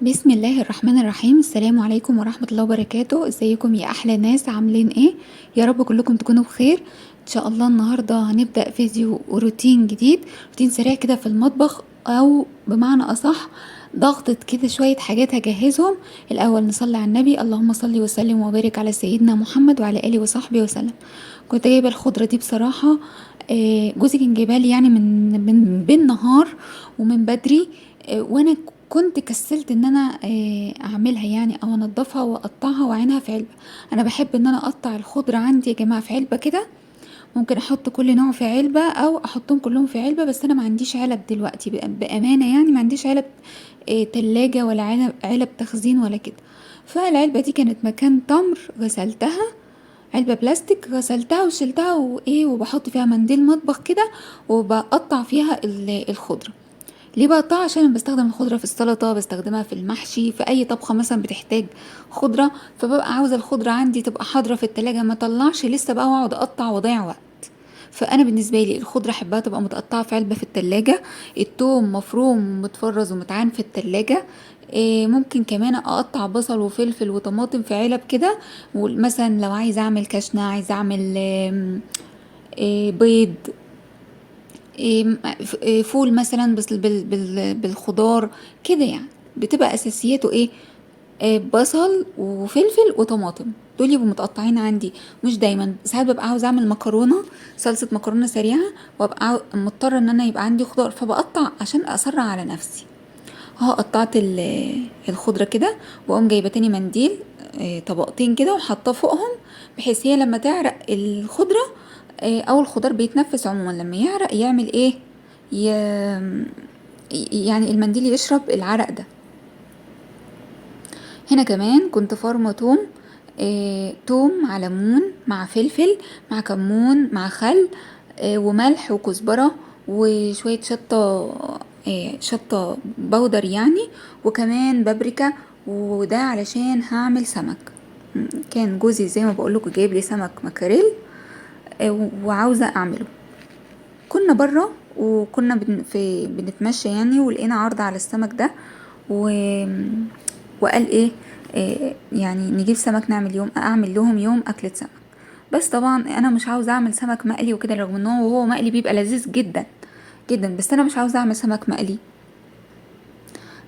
بسم الله الرحمن الرحيم. السلام عليكم ورحمة الله وبركاته. ازيكم يا احلى ناس، عاملين ايه؟ يا رب كلكم تكونوا بخير ان شاء الله. النهاردة هنبدأ فيديو روتين جديد، روتين سريع كده في المطبخ، او بمعنى اصح ضغطة كده شوية حاجات هجهزهم. الاول نصلي على النبي، اللهم صل وسلم وبارك على سيدنا محمد وعلى اله وصحبه وسلم. كنت جايبة الخضرة دي بصراحة، جوزي كان جايبها لي يعني من بالنهار ومن بدري، وانا كنت كسلت ان انا اعملها يعني او انضفها واقطعها واعينها في علبة. انا بحب ان انا اقطع الخضرة عندي يا جماعة في علبة كده، ممكن احط كل نوع في علبة او احطهم كلهم في علبة، بس انا ما عنديش علب دلوقتي بأمانة، يعني ما عنديش علب، تلاجة ولا علب تخزين ولا كده. فالعلبة دي كانت مكان تمر، غسلتها، علبة بلاستيك غسلتها وشلتها وبحط فيها منديل مطبخ كده وبقطع فيها الخضرة. ليه بقطعها؟ عشان انا بستخدم الخضرة في السلطة، بستخدمها في المحشي، في اي طبخة مثلا بتحتاج خضرة، فببقى عاوزة الخضرة عندي تبقى حاضرة في التلاجة، ما اطلعش لسه بقى واقعد اقطع واضيع وقت. فانا بالنسبة لي الخضرة احبها تبقى متقطعة في علبة في التلاجة، التوم مفروم ومتفرز ومتعان في التلاجة، ممكن كمان اقطع بصل وفلفل وطماطم في علب كده، ومثلا لو عايزة اعمل كشنة، عايزة اعمل، بيض، فول مثلا بس بالخضار كده، يعني بتبقى اساسياته ايه؟ بصل وفلفل وطماطم، دول يبقوا متقطعين عندي. مش دايما، ساعات ببقى عاوزه اعمل مكرونه، صلصه مكرونه سريعة، وابقى مضطرة ان انا يبقى عندي خضار، فبقطع عشان اسرع على نفسي. اهو قطعت الخضرة كده، واقوم جايبه تاني منديل، طبقتين كده وحاطاه فوقهم، بحيث هي لما تعرق الخضرة، او الخضار بيتنفس عموما، لما يعرق يعمل ايه؟ يعني المنديل يشرب العرق ده. هنا كمان كنت فارمه توم، توم مع ليمون مع فلفل مع كمون مع خل، وملح وكزبره وشوية شطه، شطه بودر يعني، وكمان بابريكا، وده علشان هعمل سمك. كان جوزي زي ما بقول لكم جايب لي سمك ماكريل، وعاوزه اعمله. كنا بره وكنا بنتمشى يعني، ولقينا عرض على السمك ده، وقال ايه، يعني نجيب سمك نعمل يوم، اعمل لهم يوم اكلة سمك. بس طبعا انا مش عاوزه اعمل سمك مقلي وكده، رغم ان هو وهو مقلي بيبقى لذيذ جدا جدا، بس انا مش عاوزه اعمل سمك مقلي،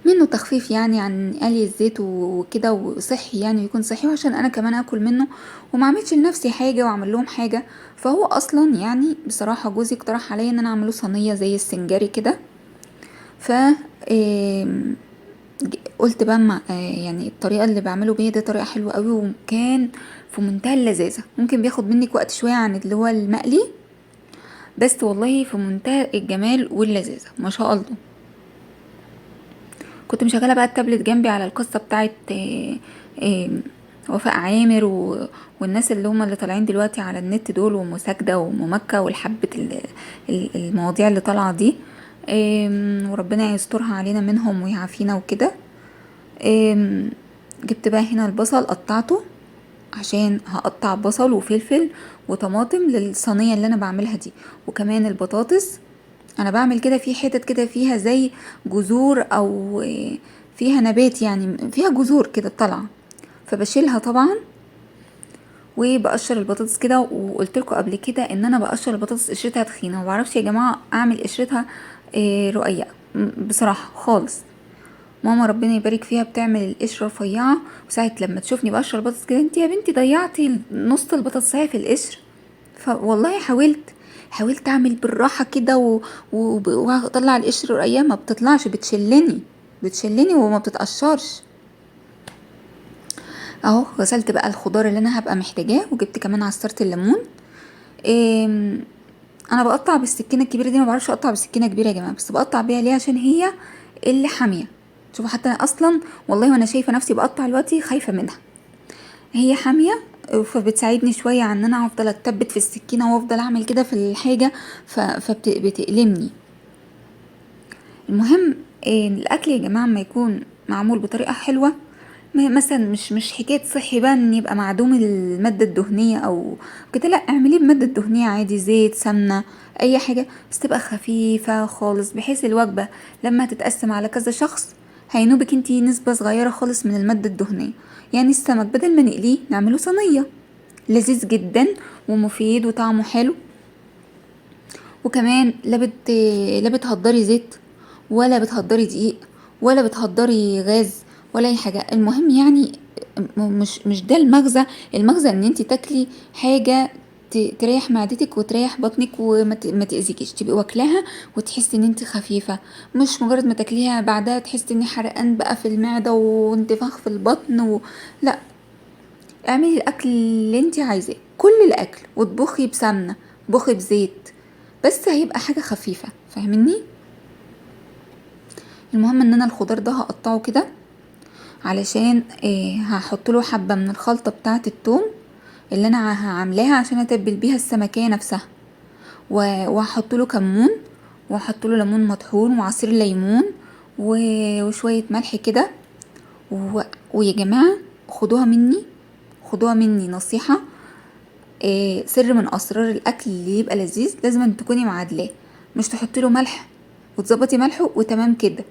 منه تخفيف يعني عن قلي الزيت وكده، وصحي يعني، ويكون صحي، وعشان انا كمان اكل منه وما اعملش لنفسي حاجة واعمل لهم حاجة. فهو اصلا يعني بصراحة جوزي اقترح عليا ان انا اعمله صينية زي السنجاري كده، ف قلت بقى يعني الطريقة اللي بعمله بيها دي طريقه حلوة قوي، وكان في منتهى اللذاذه. ممكن بياخد منك وقت شوية عن اللي هو المقلي، بس والله في منتهى الجمال واللذاذه ما شاء الله. كنت مشغله بقى التابلت جنبي على القصة بتاعت، وفاء عامر والناس اللي هم اللي طالعين دلوقتي على النت دول، ومساجده ومكة والحبه المواضيع اللي طالعه دي، وربنا يسترها علينا منهم ويعافينا وكده. جبت بقى هنا البصل قطعته عشان هقطع بصل وفلفل وطماطم للصينيه اللي انا بعملها دي، وكمان البطاطس انا بعمل كده في حتت كده فيها زي جذور او فيها نبات، يعني فيها جذور كده طالعه، فبشيلها طبعا. وبقشر البطاطس كده، وقلت لكم قبل كده ان انا بقشر البطاطس قشرتها تخينة، ما بعرفش يا جماعة اعمل قشرتها، رقيقه بصراحة خالص. ماما ربنا يبارك فيها بتعمل القشرة رفيعة، وساعة لما تشوفني بقشر البطاطس كده، انت يا بنتي ضيعتي نص البطاطسايه في القشر. فوالله حاولت اعمل بالراحة كده واطلع القشر رقيقه، ما بتطلعش، بتشلني وما بتتقشرش. اهو غسلت بقى الخضار اللي انا هبقى محتاجاه، وجبت كمان عصارة الليمون. انا بقطع بالسكينة الكبيرة دي، ما بعرفش اقطع بالسكينة كبيرة يا جماعة، بس بقطع بيها ليه؟ عشان هي اللي حامية. شوفوا حتى انا اصلا والله وانا شايفه نفسي بقطع دلوقتي خايفة منها، هي حامية فبتساعدني شوية عن ان انا افضل اتثبت في السكينة وافضل اعمل كده في الحاجة، فبتألمني. المهم، الاكل يا جماعة ما يكون معمول بطريقة حلوة، مثلا مش حكاية صحي بقى ان يبقى معدوم المادة الدهنية او كده، لا اعمليه بمادة دهنية عادي، زيت، سمنه، اي حاجة، بس تبقى خفيفة خالص، بحيث الوجبة لما تتقسم على كذا شخص هينوبك انتي نسبة صغيرة خالص من المادة الدهنية. يعني السمك بدل ما نقليه نعمله صينية، لذيذ جدا ومفيد وطعمه حلو، وكمان لا بتهدري زيت ولا بتهدري دقيق ولا بتهدري غاز ولا اي حاجة. المهم يعني مش ده المغزى، المغزى ان انت تاكلي حاجة تريح معدتك وتريح بطنك وما تأذيكيش، تبقي واكلاها وتحسي ان انت خفيفة، مش مجرد ما تاكليها بعدها تحسي ان حرقان بقى في المعدة وانتفاخ في البطن لا، اعملي الاكل اللي انت عايزاه، كل الاكل، واطبخي بسمنة، اطبخي بزيت، بس هيبقى حاجة خفيفة، فاهميني؟ المهم ان انا الخضار ده هقطعه كده علشان هحط له حبة من الخلطة بتاعة التوم اللي انا هعملها عشان اتبل بيها السمكية نفسها، وهحط له كمون، وهحط له ليمون مطحون وعصير ليمون وشوية ملح كده. ويا جماعة خدوها مني، خدوها مني نصيحة، سر من اسرار الاكل اللي يبقى لذيذ لازم أن تكوني معادلاه، مش تحطي له ملح وتظبطي ملحة وتمام كده،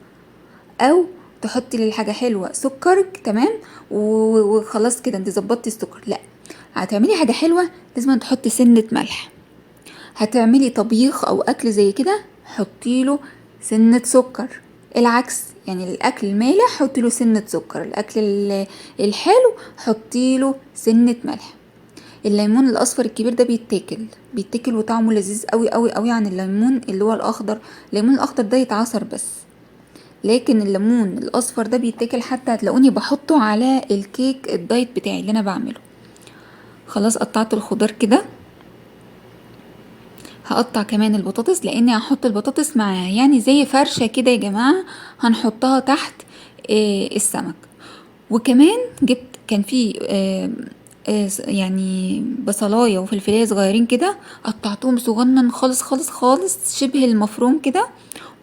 او تحطي للحاجة حلوة سكرك تمام وخلاص كده انت ظبطتي السكر. لا، هتعملي حاجة حلوة لازم تحطي سنة ملح، هتعملي طبيخ او اكل زي كده حطي له سنة سكر، العكس يعني الاكل المالح حطي له سنة سكر، الاكل الحلو حطي له سنة ملح. الليمون الاصفر الكبير ده بيتاكل وطعمه لذيذ قوي قوي قوي عن الليمون اللي هو الاخضر. الليمون الاخضر ده يتعصر بس، لكن الليمون الاصفر ده بيتاكل، حتى هتلاقوني بحطه على الكيك الدايت بتاعي اللي انا بعمله. خلاص قطعت الخضار كده، هقطع كمان البطاطس لاني هحط البطاطس مع يعني زي فرشة كده يا جماعة، هنحطها تحت السمك. وكمان جبت كان في يعني بصلاية وفلفلاية صغيرين كده، قطعتهم صغنن خالص خالص خالص شبه المفروم كده،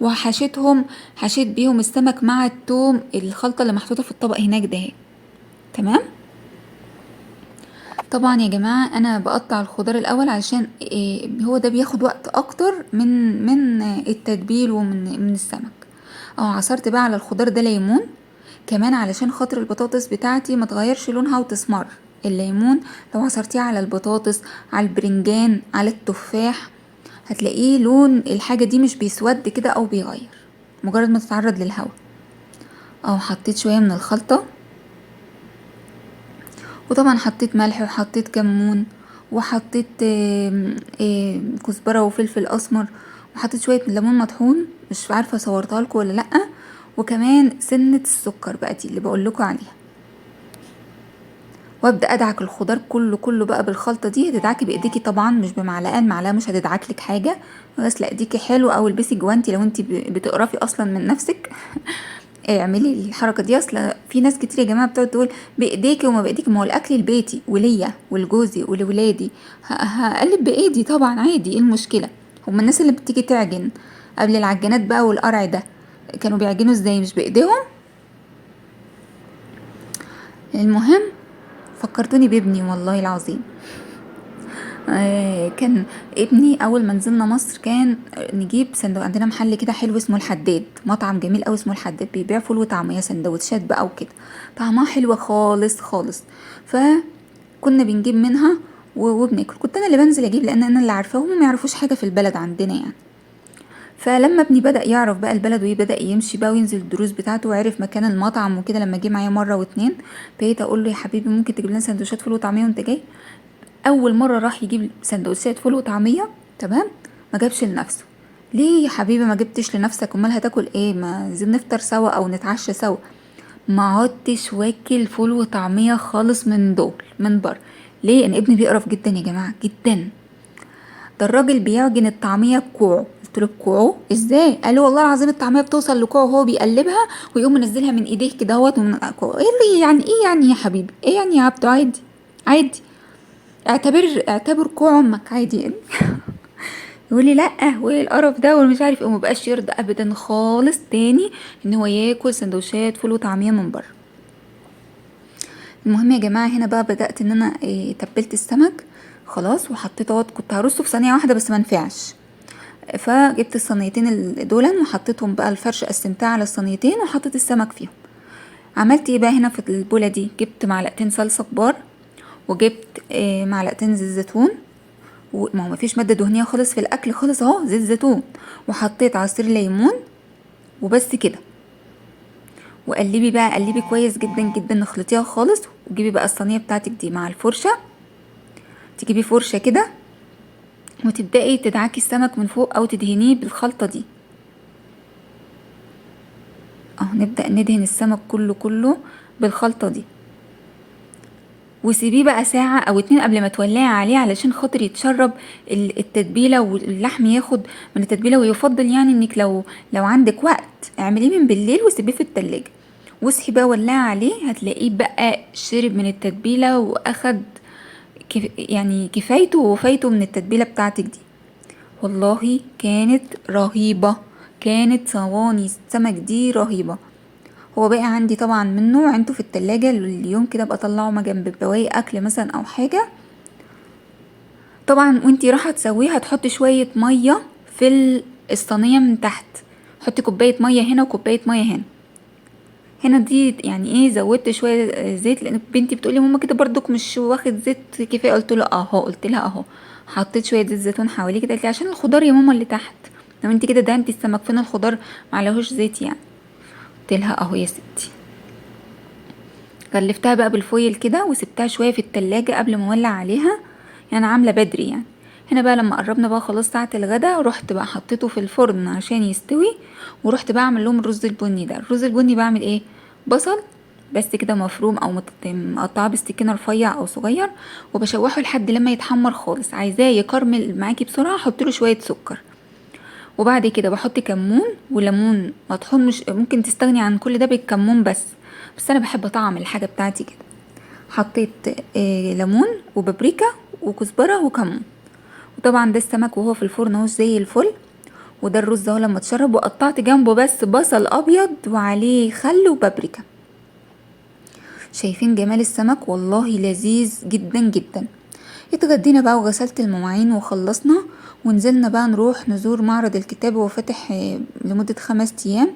وحشيتهم، حشيت بيهم السمك مع التوم، الخلطة اللي محطوطة في الطبق هناك ده اهي. تمام. طبعا يا جماعة انا بقطع الخضار الاول عشان هو ده بياخد وقت اكتر من التتبيل ومن السمك. عصرت بقى على الخضار ده ليمون كمان علشان خاطر البطاطس بتاعتي ما تغيرش لونها وتسمر. الليمون لو عصرتيه على البطاطس، على البرنجان، على التفاح، هتلاقيه لون الحاجة دي مش بيسود كده او بيغير مجرد ما تتعرض للهواء. حطيت شوية من الخلطة، وطبعا حطيت ملح وحطيت كمون وحطيت كزبرة وفلفل اسمر، وحطيت شوية ليمون مطحون، مش عارفة صورتها لكم ولا لأ، وكمان سنة السكر بقى دي اللي بقول لكم عليها. وابدا ادعك الخضار كله بقى بالخلطه دي. هتدعكي بايديكي طبعا مش بمعلقه، المعلقة مش هتدعك لك حاجة، غسله ايديكي حلو او البسي جوانتي لو انت بتقرفي اصلا من نفسك. اعملي الحركة دي، اصل في ناس كتير يا جماعة بتقعد تقول بايديكي وما بايديكي، ما هو الاكل لبيتي وليا ولجوزي ولولادي، هقلب بايدي طبعا عادي، ايه المشكلة؟ هما الناس اللي بتيجي تعجن قبل العجانات بقى والقرع ده كانوا بيعجنوا ازاي؟ مش بايديهم؟ المهم فكرتوني بابني والله العظيم. كان ابني اول ما نزلنا مصر كان نجيب صندوق، عندنا محل كده حلو اسمه الحداد، مطعم جميل قوي اسمه الحداد، بيبيع فول وطعميه سندوتشات بقى وكده، طعمها حلوة خالص خالص، فكنا بنجيب منها وبناكل. كنت انا اللي بنزل اجيب لان انا اللي عارفاه، وهم ما يعرفوش حاجة في البلد عندنا يعني. فلما ابني بدأ يعرف بقى البلد وبدأ يمشي بقى وينزل الدروس بتاعته وعرف مكان المطعم وكده، لما جه معايا مرة واتنين بقيت اقول له يا حبيبي ممكن تجيب لنا سندوتشات فول وطعميه وانت جاي. اول مرة راح يجيب سندوتشات فول وطعميه، تمام، ما جابش لنفسه. ليه يا حبيبي ما جبتش لنفسك؟ امال هتاكل ايه؟ ما عايزين نفطر سوا او نتعشى سوا. ما عدتش واكل فول وطعميه خالص من دول من بره. ليه؟ ان ابني بيقرف جدا يا جماعة جدا. ده الراجل بيعجن الطعمية بكوعه. قلت له بكوعه ازاي؟ قال له والله العظيم الطعمية بتوصل لكوعه وهو بيقلبها ويقوم منزلها من ايديه كده اهوت ومن كوعه. ايه اللي يعني ايه يعني يا حبيبي؟ ايه يعني يا عبدو؟ عادي عادي، اعتبر كوع امك عادي يعني. يقول لي لا وايه القرف ده ومش عارف ايه، ومبقاش يرضى ابدا خالص تاني ان هو ياكل سندوتشات فول وطعميه من بره. المهم يا جماعة هنا بقى بدات ان انا تبلت السمك خلاص وحطيته اهوت. كنت هرصه في ثانية واحدة بس ما نفعش. فجبت الصينيتين دول وحطيتهم بقى الفرش، قسمتها على الصينيتين وحطيت السمك فيهم. عملت ايه بقى هنا في البوله دي؟ جبت معلقتين صلصه كبار، وجبت معلقتين زيت زيتون، وما هو مفيش مادة دهنية خالص في الاكل خالص اهو، زيت زيتون، وحطيت عصير ليمون وبس كده. وقلبي بقى، قلبي كويس جدا جدا، اخلطيها خالص. وتجيبي بقى الصينية بتاعتك دي مع الفرشة، تجيبي فرشه كده وتبداي تدعكي السمك من فوق او تدهنيه بالخلطه دي اهو. نبدا ندهن السمك كله كله بالخلطه دي، وسيبيه بقى ساعة او 2 قبل ما تولعي عليه علشان خاطر يتشرب التتبيله واللحم ياخد من التتبيله. ويفضل يعني انك لو عندك وقت اعمليه من بالليل وسيبيه في التلاجة، واصحي بقى ولعي عليه، هتلاقيه بقى شرب من التتبيله واخد يعني كفايته ووفايته من التتبيله بتاعتك دي. والله كانت رهيبة، كانت صواني السمك دي رهيبة. هو بقى عندي طبعا منه عنده في التلاجة اليوم كده، ابقى اطلعه ما جنب بواقي اكل مثلا او حاجة. طبعا وانتي رايحة تسويه هتحطي شوية مية في الصينية من تحت، حطي كوباية مية هنا وكوباية مية هنا. هنا دي يعني ايه، زودت شوية زيت لان بنتي بتقولي ماما كده برضك مش واخد زيت كفاية، قلت له اهو، قلت لها اهو، حطيت شوية زيت زيتون حواليه كده، قالت لي عشان الخضار يا ماما اللي تحت، لو انت كده دهنتي السمك فين الخضار معلهوش زيت يعني. قلت لها اهو يا ستي. غلفتها بقى بالفويل كده وسبتها شوية في التلاجة قبل ما اولع عليها، يعني عامله بدري يعني. هنا بقى لما قربنا بقى خلاص ساعة الغدا، رحت بقى حطيته في الفرن عشان يستوي، ورحت بقى اعمل لهم الرز البني ده. الرز البني بعمل ايه؟ بصل بس كده مفروم او مقطعاه بالسكينة رفيع او صغير، وبشوحه لحد لما يتحمر خالص. عايزاه يكرمل معاكي بسرعة حط له شوية سكر، وبعد كده بحط كمون وليمون مطحون، مش ممكن تستغني عن كل ده بالكمون بس، بس انا بحب اطعم الحاجة بتاعتي كده. حطيت ليمون وبابريكا وكزبره وكمون، وطبعا ده السمك وهو في الفرن اهو زي الفل، وده الرز اهو لما اتشرب، وقطعت جنبه بس بصل ابيض وعليه خل وبابريكا. شايفين جمال السمك؟ والله لذيذ جدا جدا. اتغدينا بقى وغسلت المواعين وخلصنا، ونزلنا بقى نروح نزور معرض الكتاب، وهو فاتح لمدة 5 ايام.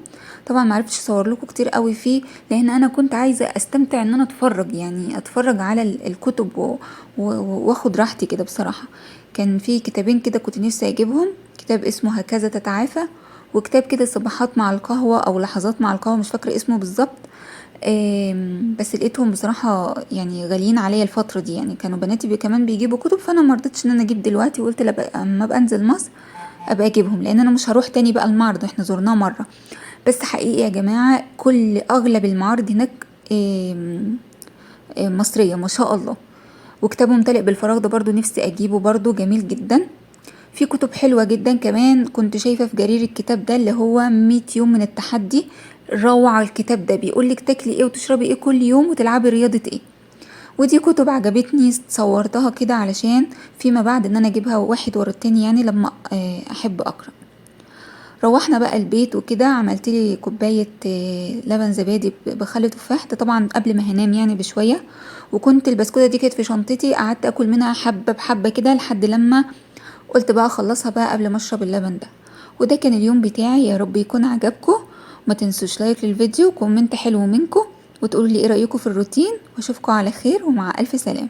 طبعا ما عرفتش اصور لكم كتير قوي فيه لان انا كنت عايزة استمتع ان انا اتفرج، يعني اتفرج على الكتب واخد راحتي كده. بصراحة كان في كتابين كده كنت نفسي اجيبهم، كتاب اسمه هكذا تتعافى، وكتاب كده صباحات مع القهوة او لحظات مع القهوة، مش فاكرة اسمه بالظبط. بس لقيتهم بصراحة يعني غاليين عليا الفترة دي، يعني كانوا بناتي كمان بيجيبوا كتب، فانا ما رضيتش ان انا اجيب دلوقتي، وقلت اما ابقى انزل مصر ابقى اجيبهم، لان انا مش هروح تاني بقى المعرض، احنا زرناه مرة. بس حقيقي يا جماعة اغلب المعارض هناك مصرية ما شاء الله. وكتاب ممتلئ بالفراغ ده برضو نفسي اجيبه، برضو جميل جدا. في كتب حلوة جدا كمان كنت شايفة في جرير الكتاب ده اللي هو 100 يوم من التحدي، روعة الكتاب ده، بيقولك تاكلي ايه وتشربي ايه كل يوم وتلعبي رياضة ايه. ودي كتب عجبتني صورتها كده علشان فيما بعد ان انا اجيبها واحد ورا التاني، يعني لما احب اقرا. روحنا بقى البيت وكده، عملت لي كوباية لبن زبادي بخل تفاح، ده طبعا قبل ما هنام يعني بشوية. وكنت البسكوته دي كانت في شنطتي، قعدت اكل منها حبه بحبه كده لحد لما قلت بقى اخلصها بقى قبل ما اشرب اللبن ده. وده كان اليوم بتاعي، يا رب يكون عجبكم. ما تنسوش like للفيديو و comment حلو منكم، وتقولوا لي ايه رايكم في الروتين، واشوفكم على خير ومع الف سلامه.